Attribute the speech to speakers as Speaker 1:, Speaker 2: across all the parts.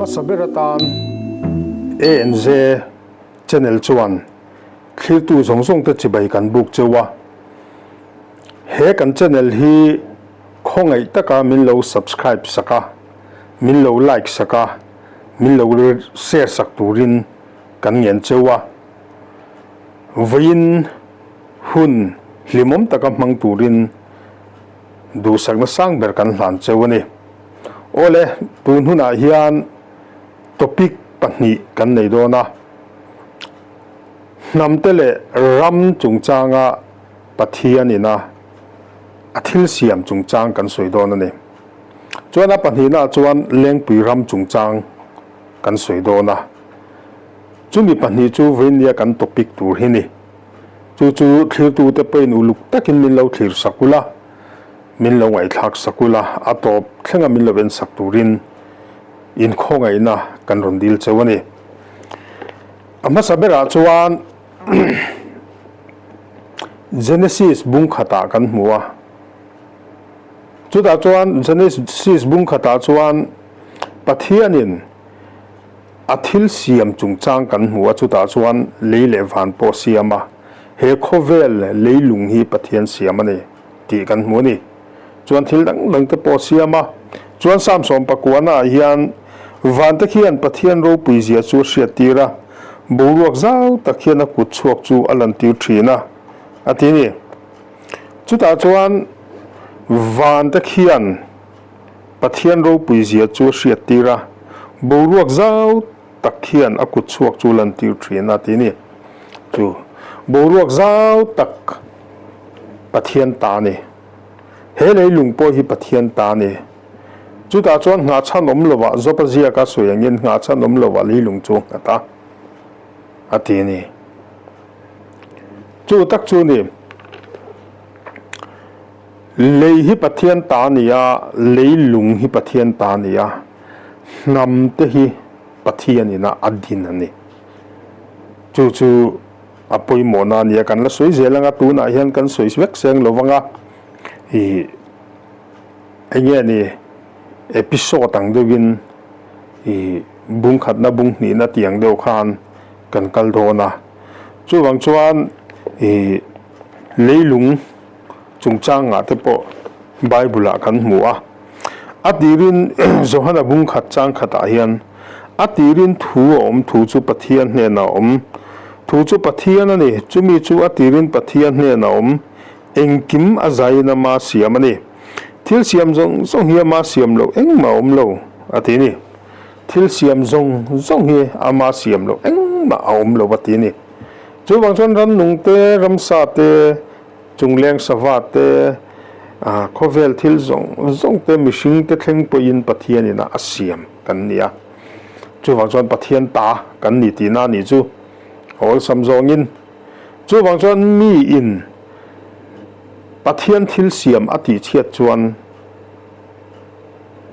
Speaker 1: hmasa ber atan ANZ channel chuan thlirtu zawng zawng te chibai kan buk cheu a. He kan channel hi khawngaih taka min lo subscribe sak a, min lo like sak a, min lo share sak turin kan ngen cheu a. Vawiin hun hlimawm taka hmang turin duhsakna sang ber kan hlan cheu a ni. Awle, tun hunah hian topic pahnih kan nei dawn a. Hnamte leh ram chungchanga Pathian ina a thil siam chungchang kan sawi dawn a ni. Chuan a pahnihnaah chuan Lengpui ram chungchang kan sawi dawn a. Chumi pahnih chu vawinia kan topic tur hi ni. Chu chu thlirtute pawhin uluk takin min lo thlir sak ula, min lo ngaihthlak sak ula, a tawp thlenga min lo en sak turin inkhawngaihna kan rawn dil cheu a ni. A hmasa berah chuan Genesis bung khatah kan hmu a. Chutah chuan Genesis bung khatah chuan Pathianin A thil siam chungchang kan hmu a, chutah chuan lei leh van pawh siam a, he khawvel leilung hi Pathian siam a ni tih kan hmu a ni. Chuan thil dang dang te pawh siam a, chuan Psalm sawmpakuana ah hian van te khian Pathian ropui zia chu a hriat tir a, boruak zau tak hian a kut chhuak chu a lantir thin a, a ti a ni. Chutah chuan van te khian. Pathian ropui zia chu a hriat tir a, boruak zau tak hian a kut chhuak chu lan tir thin a ti ni. Chu boruak zau tak Pathian ta a ni. He leilung pawh hi Pathian ta a ni. Chutah chuan nghahchhan awm lovah Job-a ziaka sawi angin nghahchhan awm lovah leilung chu a nghat a, a ti a ni. Chu tak chu ni. Lei hi Pathian ta a ni a, lei lung hi Pathian ta a ni a, hnam te hi Pathian ina a din a ni. Chu chu a pawimawhna a ni a, kan la sawi zel anga tunah hian kan sawi vek seng lo vang a, ih eng nge ni episode ang deuhin ih bung khatna bung hnihna tih ang deuh khan kan kal dawn a. Chuvang chuan ih leilung. Chungchangah te pawh Bible-ah kan hmu a. A tirin Johana bung khat chang khatah hian, A tirin thu a awm, thu chu Pathian hnenah a awm. Thu chu Pathian a ni, chumi chu a tirin Pathian hnenah a awm. Engkim a zaiin ama siam a ni. Thil siam zawng zawng hi ama siam loh engmah a awm lo, a ti a ni. Thil siam zawng zawng hi ama siam loh engmah a awm lo, a ti a ni. Chuvang chuan rannung te, ramsa te, Chungleng sava te, khawvel thil zawng zawng te, mihring te thleng pawhin Pathian ina a siam kan ni a. Chuvang chuan Pathian ta kan ni tihna a nih chu a awlsam zawngin. Chuvang chuan miin Pathian thil siam a tihchhiat chuan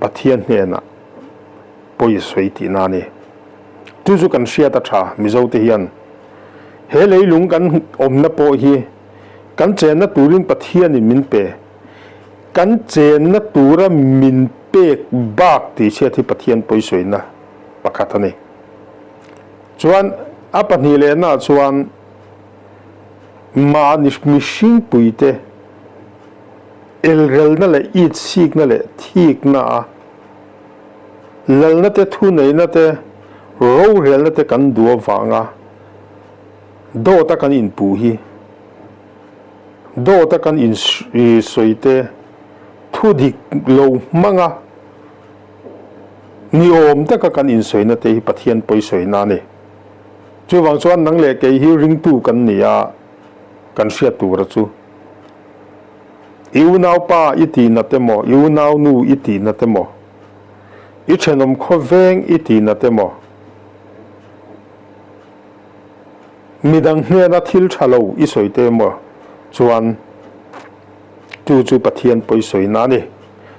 Speaker 1: Pathian hnenah pawi a sawi tihna a ni. Chu chu kan hriat a tha Mizote hian he leilung kan awmna pawh hi Kan chenna turin Pathianin min pe. Kan chenna tura min pek bak tih chhiat hi Pathian pawisawiina pakhat a ni. Chuan a pahnih lehnaah chuan mahni mihringpuite elrelna leh itsikna leh thikna a lalna te, thuneihna te, rorelna te kan duh avanga Dawta kan inpuh hi, dawta kan insawi te thu dik lo hmanga ni awm taka kan insawina te hi Pathian pawisawina a ni. Chuvang chuan nang leh kei hi ringtu kan ni a, kan hriat tura chu i unaupa i tihnat emaw, i unaunu i tihnat emaw, i thenawm khawveng i tihnat emaw, Midang hnena thil tha lo i sawi te emaw chuan chu chu Pathian pawi sawina a ni.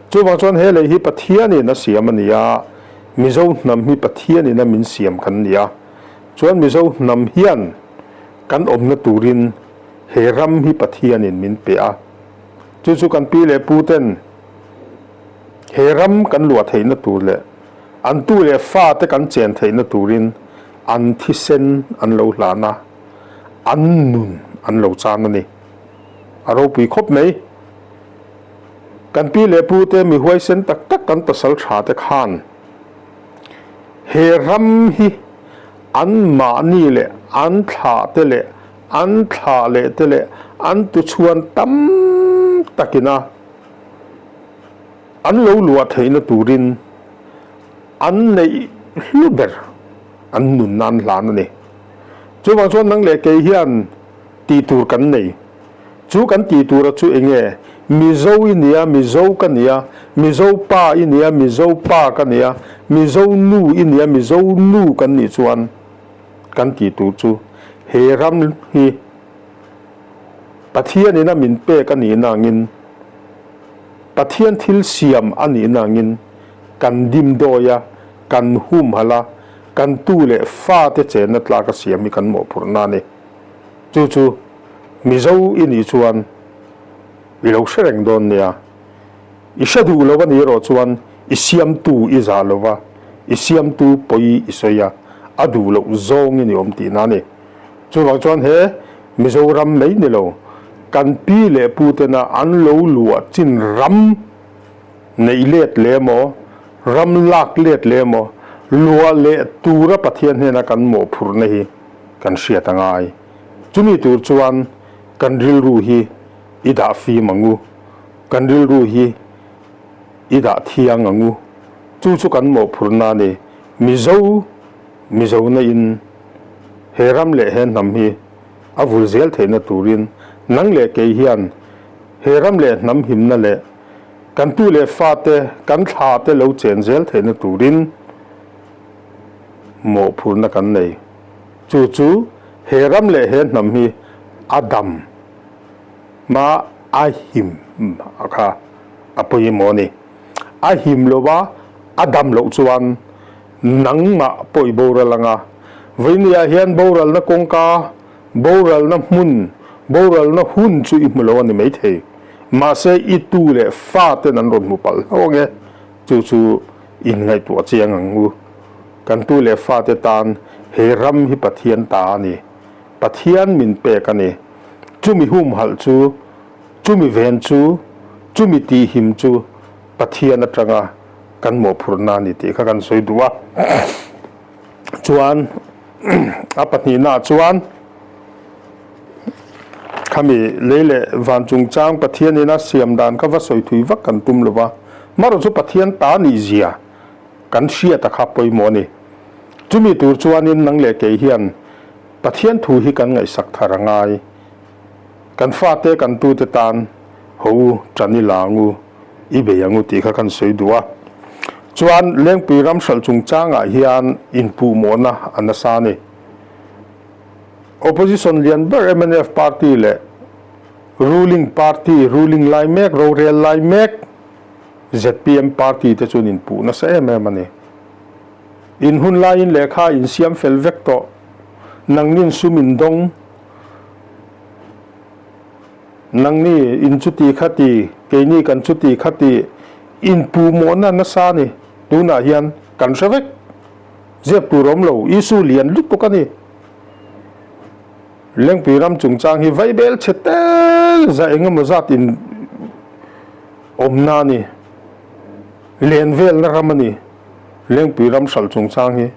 Speaker 1: Chuvang chuan he lei hi Pathianin a siam a ni a, Mizo hnam hi Pathianin a min siam kan ni a. Chuan Mizo hnam hian kan awmna turin he ram hi Pathianin min pe a. Chu chu kan pi leh pu ten he ram kan luah theihna tur leh. An tu leh fate kan chen theihna turin an thisen an lo hlan a, an nun an lo chan a ni. A ropui khawp mai. Kan pi leh pute mi huaisen tak tak kan pasal tha te khan he ram hi an mahni leh an thlah te leh an thlah leh te leh an tuchhuan tam takin a An lo luah theihna turin an neih hlu ber an nunna an hlan a ni. Chuvang chuan nang leh kei hian tih tur kan nei. Chu kan tih tura chu eng nge? Mizo i nia, Mizo ka nia, Mizo pa i nia, Mizo pa ka nia, Mizo nu i nia, Mizo nu kan nih chuan kan tih tur chu he ram hi Pathianin a min pek a nihna angin, Pathian thil siam a nihna angin kan dim dawi a, kan humhalh a, kan tu leh fate chenna tlak a siam hi kan mawhphurhna a ni. Chu chu Mizo i nih chuan i lo hre reng dawn nia. I hre duh lo a nih erawh chuan i siamtu i zah lo va, i siamtu pawi i sawi a, a duh loh zawngin i awm tihna a ni. Chuvang chuan he Mizoram mai ni lo, kan pi leh pu tena an lo luah chin ram neih let leh emaw, ram lak let leh emaw, luah leh tura Pathian hnena kan mawhphurhna hi kan hriat a ngai. Chumi tur chuan kan rilru hi i dah fim ang u, kan rilru hi i dah thiang ang u. Chu chu kan mawhphurhna a ni. Mizo Mizona in he ram leh he hnam hi a vul zel theihna turin nang leh kei hian he ram leh hnam himna leh kan tu leh fate, kan thla te lo chen zel theihna turin mawhphurhna kan nei. Chu chu he ram leh he hnam hi a dam ma a him kha a pawimawh a ni. A him lova a dam loh chuan Nangmah pawh i boral ang a. Vawinia hian boralna kawngka, boralna hmun, boralna hun chu i hmu lo a ni maithei. Mahse, i tu leh fa ten an rawn hmu palh hlauh ang e. Chu chu inngaihtuah chiang ang u. Kan tu leh fate tan he ram hi Pathian ta a ni. Pathian min pek a ni. Chumi humhalh chu, chumi ven chu, chumi tihhim chu Pathian atanga kan mawhphurhna a ni tih kha kan sawi duh a. Chuan a pahnihnaah chuan khami lei leh van chungchang Pathianin a siam dan kha va sawi thui vak kan tum lo va, marawh chu Pathian ta nih zia kan hriat a kha pawimawh a ni. Chumi tur chuanin nang leh kei hian Pathian thu hi kan ngaihsak thar a ngai. Kan fate kan tute tan ho u tan i la ang u, i bei ang u tih kha kan sawi duh a. Chuan Lengpui ram hralh chungchangah hian inpuhmawhna a nasa a ni. Opposition lian ber mnf party leh ruling party, ruling lai mek, rorel lai mek zpm party te chuan inpuh nasa em em a ni. In hun laiin lehkha insiam fel vek tawh, nangnin sum indawng, Nangni in chuti kha ti, keini kan chuti kha ti, inpuhmawhna nasa a ni. Tunah hian kan hre vek. Zep tur awm lo, issue lian lutuk a ni. Lengpui ram chungchang hi vaibel chhe tel za eng emaw zat in awmna a ni. Len velna ram a ni. Lengpui ram hralh chungchang hi.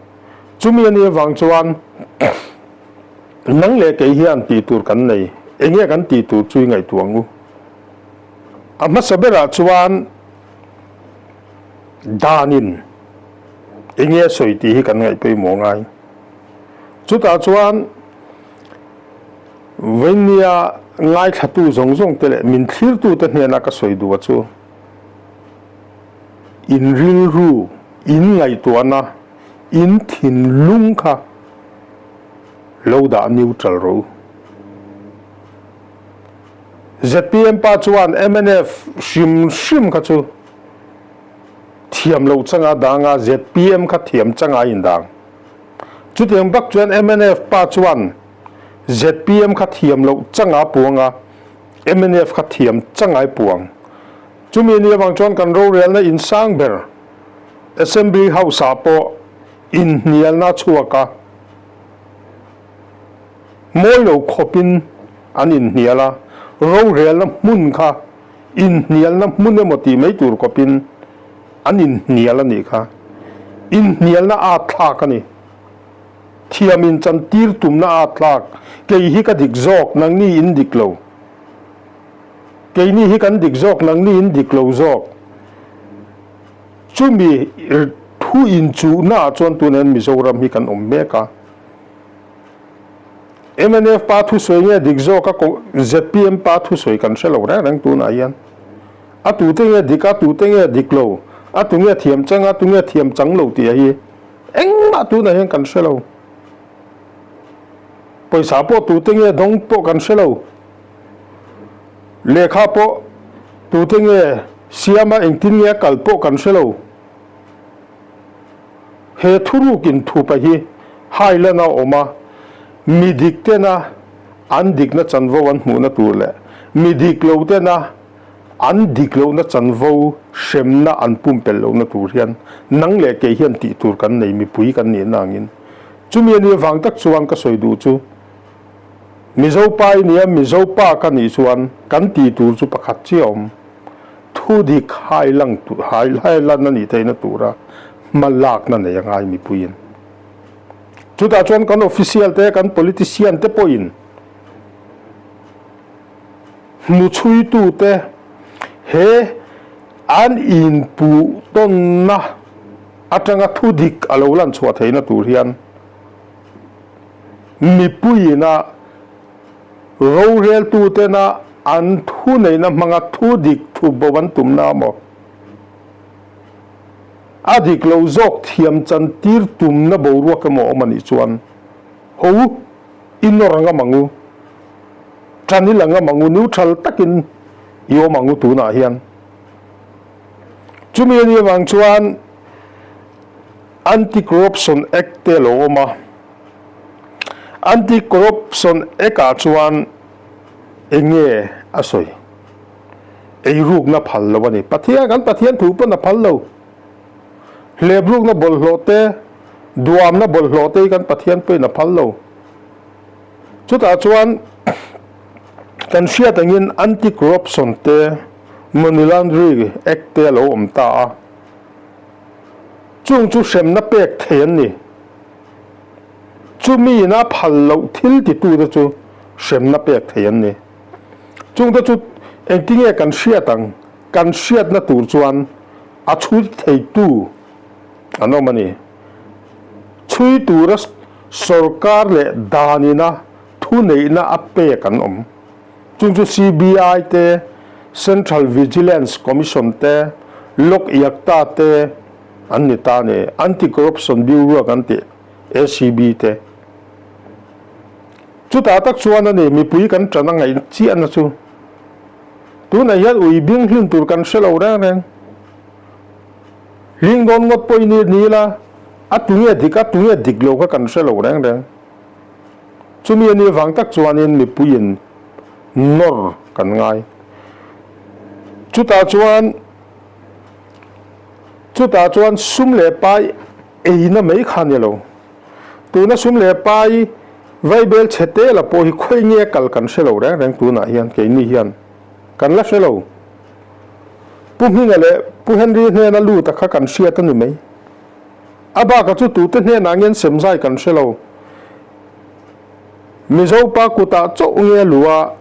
Speaker 1: Chumi a nih avang chuan Nang leh kei hian tih tur kan nei, enge kan tih tur chu i ngaihtuah ang u. A hmasa berah chuan danin enge a sawi tih hi kan ngaih pawimawh ngai. Chutah chuan Vainia ngaithlatu zawng zawng te leh min thlirtute hnena ka sawi duh a chu, in rilru, in ngaihtuahna, in thinlung kha Lo dah neutral rawh u. Zpm pa chuan mnf hrim hrim kha chu thiam loh changa dang a, zpm kha thiam changa a indang. Chutiang bak chuan mnf pa chuan zpm kha thiam loh changa a puang a, mnf kha thiam changa a puang. Chumi ni avang chuan kan rorelna insang ber. Assembly House-ah pawh inhnialna a chhuak a, mawi lo khawpin an inhnial a, rorelna hmun kha inhnialna hmun emaw tih mai tur khawpin an inhnial a nih kha. Inhnialna at thlak a ni. Thiam inchantir tumna at thlak, kei hi ka dik zawk, nangni in dik lo. Keini hi kan dik zawk, nangni in dik lo zawk. Chumi thu inchuhna ah chuan tunah hian Mizoram hi kan awm mek a. Mnf pa thusawi nge dik zawk a, zpm pa thusawi kan hre lo reng reng tunah hian. A tute nge dik a, tute nge dik lo, a tu nge thiam chang a, tu nge thiam chang lo tih hi engmah tunah hian kan hre lo. Pawisa pawh tute nge dawng pawh kan hre lo. Lehkha pawh tute nge siama engtin nge a kal pawh kan hre lo. He thuruk inthupa hi Highland a awm a, mi dik tena an dikna chanvo an hmuhna tur leh mi dik lo tena an dik lohna chanvo hremna an pumpelh lohna tur hian nang leh kei hian tih tur kan nei mipui kan nihna angin chumi a nih avang tak chuan ka sawi duh chu Mizo pa i nia, Mizo pa ka nih chuan kan tih tur chu pakhat chiah a awm. Thu dik hai lang tur, hai lai lan a nih theihna tura hma lakna nei a ngai mipuiin. Chutah chuan kan official te, kan politician te pawhin hmuchhuitute he an inpuh tawnna atanga thu dik a lo lan chhuah theihna tur hian Mipuiina roreltutena an thuneihna hmanga thu dik thu bo an tumna maw? A dik lo zawk thiam chan tir tumna boruak emaw awm a nih chuan ho i nawr ngam ang u, tan i la ngam ang u, neutral takin i awm ang u tunah hian. Chumi a nih avang chuan Anti-Corruption Act te a lo awm a. Anti-Corruption Act ah chuan eng nge a sawi? Eirukna phal lo a ni. Pathian, kan Pathian thu pawn a phal lo. Hleprukna bawlhhlawh te, duamna bawlhhlawh te hi kan Pathian pawhin a phal lo. Chutah chuan kan hriat angin Anti-Corruption te, Money Laundering Act te a lo awm ta a. Chung chu hremna pek thei an ni. Chumi ina phal loh thil titute chu hremna pek thei an ni. Chungte chu engtinge kan hriat ang? Kan hriatna tur chuan a chhui theitu an awm a ni. Chhui tura sorkar leh danina thuneihna a pek an awm. Chung chu CBI te, Central Vigilance Commission te, Lok Ayukta te an ni ta a ni. Anti-Corruption Bureau kan tih ACB te. Chutah tak chuan a ni mipui kan ṭan a ngaih chiahna chu. Tunah hian ui bing hlin tur kan hre lo reng reng. Hling dawn ngawt pawh i ni ni ila, a tunge dik a tunge dik lo kha kan hre lo reng reng. Chumi a nih vang tak chuanin mipuiin nawr kan ngai. Chutah chuan chutah chuan sum leh pai eina mai kha a ni lo. Tuna sum leh pai vaibel chhe te la pawh hi khawi nge kal kan hre lo reng reng tunah hian keini hian kan la hre lo. Pu Hminga leh Pu Henry hnena lut a kha kan hriat a ni mai. A baka chu tute hnenah ngen semzai kan hre lo. Mizo pa kutah chauh nge lu a,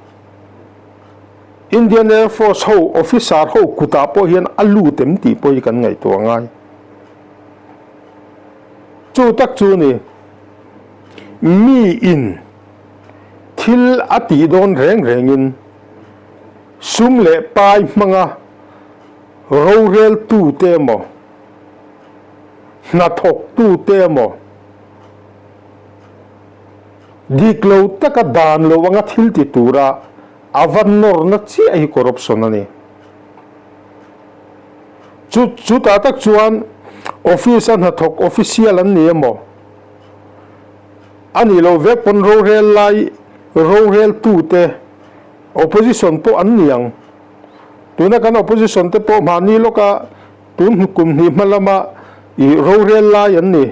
Speaker 1: Indian Air Force ho officer ho kutah pawh hian a lut em tih pawh hi kan ngaihtuah ngai. Chu tak chu ni, mi in thil a tih dawn reng rengin sum leh pai hmanga roreltute emaw, hnathawktute emaw dik lo taka dan lo anga thil ti tura a va nawrna chiah hi corruption a ni. Chu chutah tak chuan office a hnathawk official an ni emaw a nih loh vek pawn rorel lai roreltute opposition pawh an ni ang. Tuna kan opposition te pawh mahni lawka Tun kum hnih hma lama I rorel lai an ni.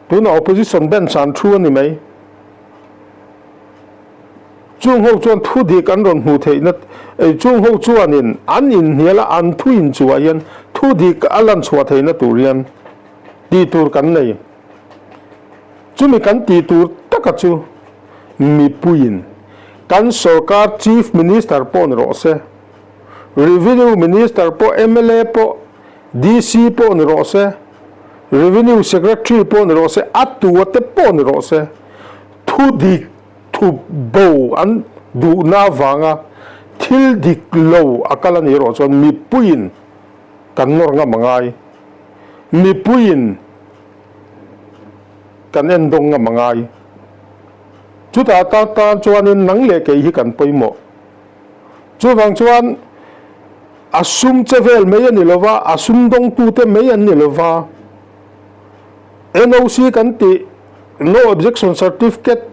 Speaker 1: Tuna opposition bench an thu a ni mai. Chung ho chuan thu dik an rawn hmuh theihna chung ho chuanin an inhnial a, an thu inchuah hian thu dik a lan chhuah theihna tur hian tih tur kan nei. Chumi kan tih tur taka chu mipuiin kan sorkar Chief Minister pawh ni rawh se, Revenue Minister pawh, mla pawh, DC pawh ni rawh se, Revenue Secretary pawh ni rawh se, a tua te pawh ni rawh se, thu dik thup bo an duhna avanga thil dik lo a kal a nih erawh chuan mipuiin kan nawr ngam a ngai. Mipuiin kan endawng ngam a ngai. Chutah tan tan chuanin nang leh kei hi kan pawimawh. Chuvang chuan a sum che vel mai a ni lova, a sum dawngtute mai an ni lova, NOC kan tih No Objection Certificate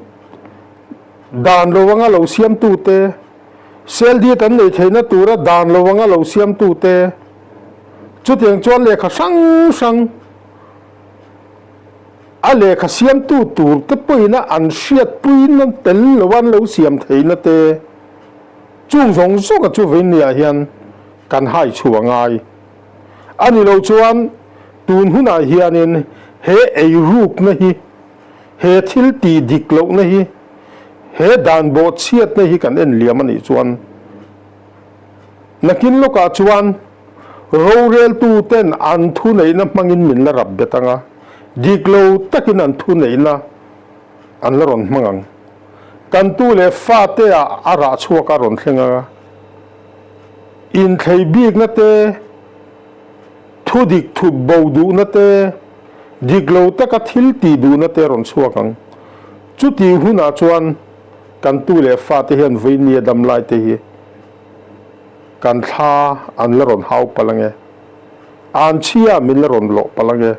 Speaker 1: dan lo anga lo siamtute, Sale Deed an neih theihna tura dan lo anga lo siamtute, chutiang chuan lehkha hrang hrang a lehkha siamtu tur te pawhin an hriatpuina tel lo an lo siam theihna te chung zawng zawnga chu veinia hian kan hai chhuah ngai a ni lo chuan tun hunah hianin he eirukna hi, he thil tih dik lohna hi, he dan bawhchhiatna hi kan en liam a nih chuan nakin lawkah chuan Roreltuten an thuneihna hmangin min la rap bet ang a, dik lo takin an thuneihna an la rawn hmang ang. Kan tu leh fate ah a rah chhuak a rawn thleng ang a, inthlei bikna te, thudik thup bo duhna te, dik lo taka thil tih duhna te a rawn chhuak ang. Chuti hunah chuan kan tu leh fate hian vawinia dam lai te hi Kan thla an la rawn hau palh ange. An chhia min la rawn lawh palh ange.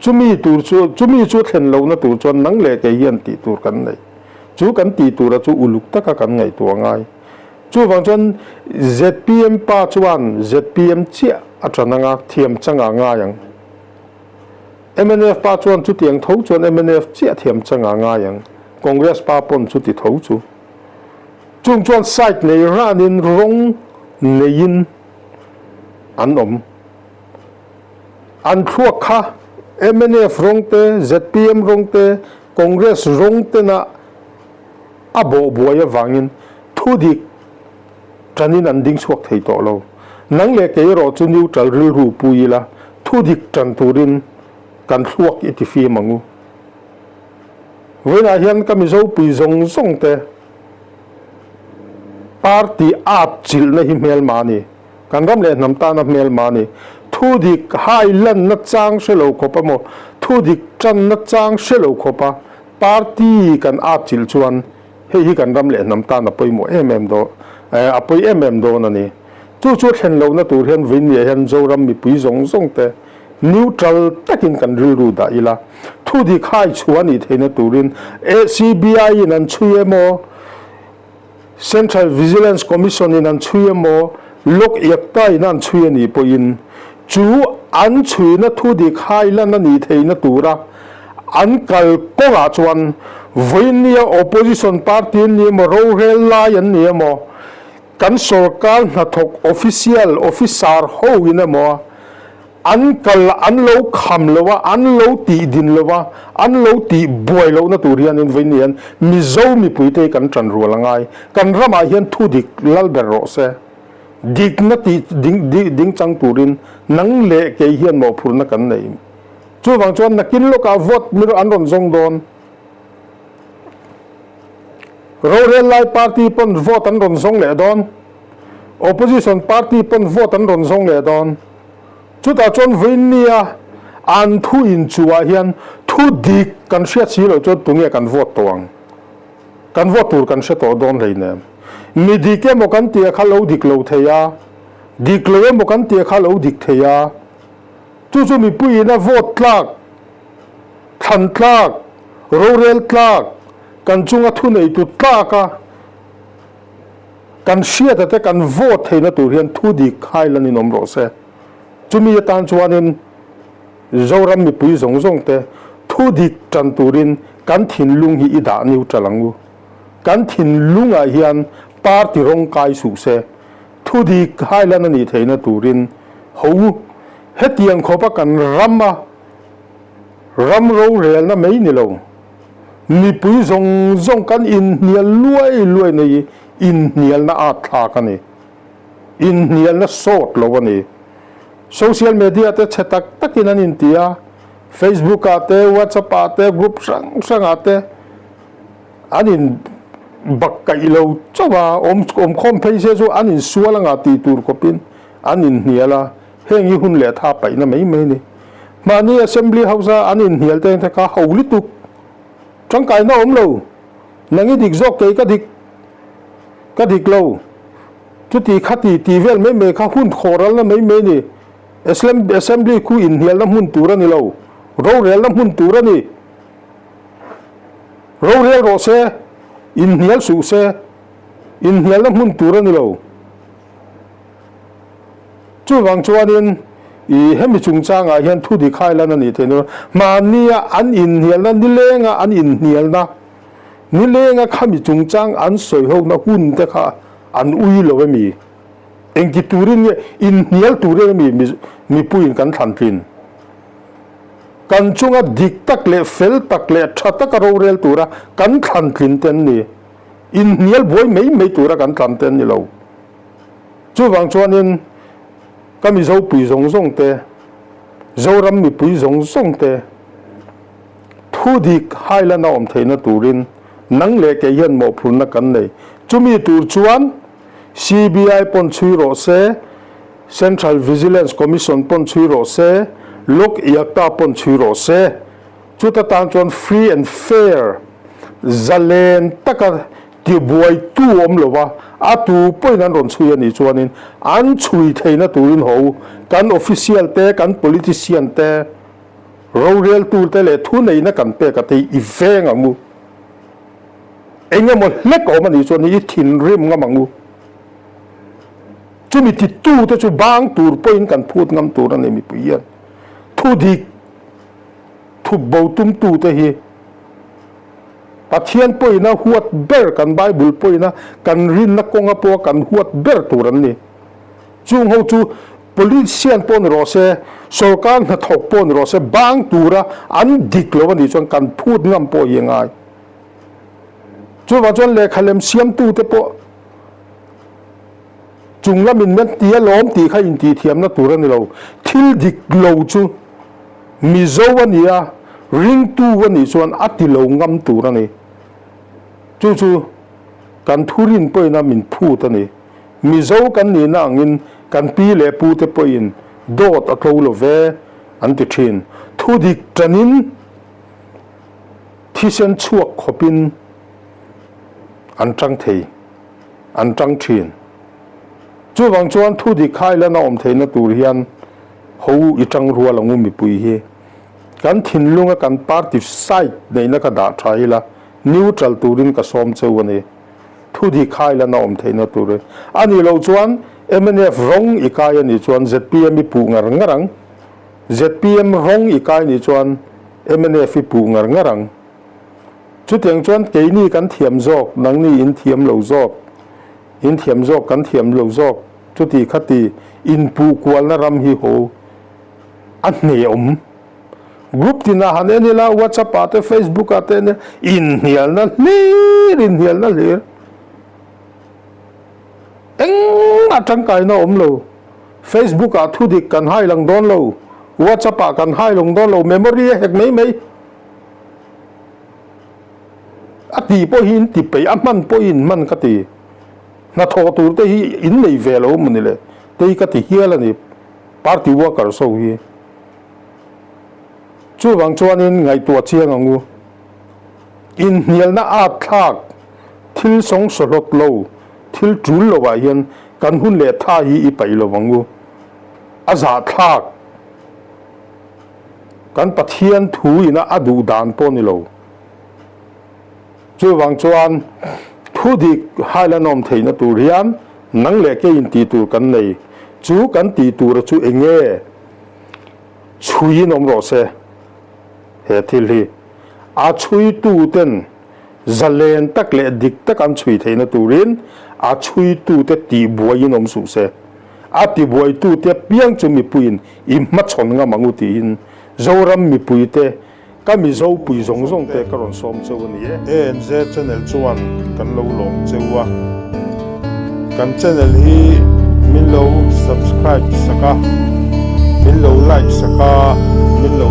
Speaker 1: Chumi tur chu, chumi chu thlen lohna tur chuan nang leh kei hian tih tur kan nei. Chu kan tih tura chu uluk taka kan ngaihtuah ngai. Chuvang chuan zpm pa chuan zpm chiah a ṭan anga thiam changah ngai ang. Mnf pa chuan chutiang tho chuan mnf chiah thiam changah ngai ang. Congress pa pawn chuti tho chu. Chung chuan site nei ranin rawng neiin an awm. An thluak kha mnf rawng te, zpm rawng te, Congress rawng tena a bawh buai avangin thudik tanin an ding chhuak thei tawh lo. Nang leh kei erawh chu neutral rilru pu ila thudik tan turin kan thluak i ti fim ang u. Vawiinah hian ka Mizo pui zawng zawng te party at chilhna hi hmelma a ni. Kan ram leh hnam tana hmelma a ni. Thu dik hai lanna chang hre lo khawp emaw, thu dik tanna chang hre lo khawp a party kan at chilh chuan hei hi kan ram leh hnam tan a pawimawh em em dawn, a pawi em em dawn a ni. Chu chu thlen lohna tur hian vawiinniah hian Zoram mipui zawng zawng te Neutral takin kan rilru dah ila, thu dik hai chhuah a nih theihna turin CBI in an chhui emaw, Central Vigilance Commission in an chhui emaw, Lok Ayukta in an chhui a nih pawhin chu an chhuina thu dik hai lan a nih theihna tura an kal kawngah chuan vawinia opposition party an ni emaw, rorel lai an ni emaw, kan sorkar hnathawk official, officer ho in emaw An kal an lo kham lo a, an lo tih din lo a, an lo tih buai lohna tur hianin vawiin hian Mizo mipuite hi kan ṭan rual a ngai. Kan ramah hian thu dik lal ber rawh se. Dikna tih ding ding chang turin nang leh kei hian mawhphurhna kan nei. Chuvang chuan nakin lawkah vote mi an rawn zawng dawn. Rorel lai party pawn vote an rawn zawng leh dawn. Opposition party pawn vote an rawn zawng leh dawn. Chutah chuan vawiinnia an thu inchuhah hian thu dik kan hriat si loh chuan tunge kan vote tawh ang? Kan vote tur kan hre tawh dawn hleinem. Mi dik emaw kan tih a kha lo dik lo thei a, dik lo emaw kan tih a kha lo dik thei a. Chu chu mipuiin a vote tlak, thlan tlak, rorel tlak, kan chunga thuneitu tlak a, Kan hriata te kan vote theihna tur hian thu dik hai lan in awm rawh se. Chumi atan chuanin Zoram mipui zawng zawng te thu dik tan turin kan thinlung hi i dah neutral ang u. Kan thinlungah hian party rawng kai suh se, thu dik hailan a nih theihna turin ho u. Hetiang khawpa kan rama ram rorelna mai ni lo, mipui zawng zawng kan inhnial luai luai na hi inhnialna at thlak a ni. Inhnialna sawt lo a ni. Social media te chhe tak takin an inti a, Facebook ah te, WhatsApp ah te, group hrang hrangah te an in bak kaih lo chauh a, awm awmkhawm phei se chu an insual anga tih tur khawpin an inhnial a, heng hi hun leh tha paihna mai mai a ni. Mahni Assembly House a an inhnial te te kha ho lutuk, tangkaina awm lo, nang i dik zawk kei ka dik ka dik lo. Chuti khati tih vel mai mai kha hun khawralna mai mai a ni. Assembly khu inhnialna hmun tur a ni lo, rorelna hmun tur a ni. Rorel rawh se, inhnial suh se, inhnialna hmun tur a ni lo. Chuvang chuanin i hemi chungchangah hian thu dik hailan a nih theih nan mahnia an inhnialna nilenga an inhnialna Nilenga khami chungchang an sawi hona hun te kha an ui lo emi? Engti turin nge inhnial turin emi mipuiin kan thlan tlin? Kan chunga dik tak leh fel tak leh tha taka rorel tura kan thlan tlin te an ni. Inhnial buai mai mai tura kan thlan te an ni lo. Chuvang chuanin ka Mizopui zawng zawng te, Zoram mipui zawng zawng te, Thu dik Highland a awm theihna turin nang leh kei hian mawhphurhna kan nei. Chumi tur chuan CBI pawn chhui rawh se, Central Vigilance Commission pawn chhui rawh se, Lok Iakta pawn chhui rawh se. Chuta tan chuan free and fair, zalen taka tibuaitu awm lova a tu pawhin an rawn chhui a nih chuanin an chhui theihna turin ho kan official te, kan politician te, Roreltute leh thuneihna kan pek a te i veng ang u. Eng emaw hlek awm a nih chuan i thinrim ngam ang u. Chumi titute chu bang tur pawhin kan phut ngam tur a ni mipui hian. Thu dik, thup bo tumtute hi Pathian pawhin a huat ber, kan Bible pawhin a kan rinna kawnga pawha kan huat ber tur an ni. Chung ho chu Politician pawh ni rawh se, sorkar hnathawk pawh ni rawh se, bang tura an dik lo a nih chuan kan phut ngam pawh hi a ngai. Chuvang chuan lehkha lem siamtute pawh chung lamin min ti alawm tih kha intihthiamna tur a ni lo. Thil dik lo chu Mizo a ni a, ringtu a nih chuan a ti lo ngam tur a ni. Chu chu kan thurin pawhin a min phut a ni. Mizo kan nihna angin kan pi leh pute pawhin dawt a tlo lo ve an ti thin. Thu dik tanin thisen chhuak khawpin an tang thei, an tang thin. Chuvang chuan thu dik hailan a awm theihna tur hian ho i tang rual ang u mipui hi. Kan thinlunga kan party side neihna ka dah tha ila neutral turin ka sawm cheu a ni. Thu dik hailan a awm theihna tur a nih loh chuan mnf rawng i kai a nih chuan zpm i puh ngar ngar ang. Zpm rawng i kai nih chuan mnf i puh ngar ngar ang. Chutiang chuan keini kan thiam zawk, nangni in thiam lo zawk, in thiam zawk kan thiam lo zawk, chuti khati inpuh kualna ram hi ho a hneawm. Group tinah han en ila, WhatsApp ah te, Facebook ah te en ila, inhnialna hlir, inhnialna hlir. Engmah tangkaina awm lo. Facebook ah thu dik kan hai lang dawn lo, WhatsApp ah kan hai lang dawn lo, memory a hek mai mai. A ti pawh hi in ti peih, a hman pawh hi in hman ka ti. Hnathawh tur te hi in nei ve lo maw ni le, te hi ka ti hial a ni, party workers ho hi. Chuvang chuanin ngaihtuah chiang ang u. Inhnialna at thlak, thil sawng sawhlawt lo, thil tul lovah hian kan hun leh tha hi i paih lo ang u. A zahthlak. Kan Pathian thu ina a duh dan pawh ni lo. Chuvang chuan thu dik hailanawm theihna tur hian nang leh keiin tih tur kan nei. Chu kan tih tura chu eng nge? Chhuiin awm rawh se. He thil hi a chhuituten zalen tak leh dik tak an chhui theihna turin a chhuitute tihbuaiin awm suh se. A tibuaitute apiang chu mipuiin i hmachhawn ngam ang u tiin Zoram mipuite Ka Mizo pui zawng zawng te ka rawn sawm cheu a ni e. ANZ channel chuan kan lo lawm cheu a, kan channel hi min lo subscribe sak a, min lo like sak a, min lo.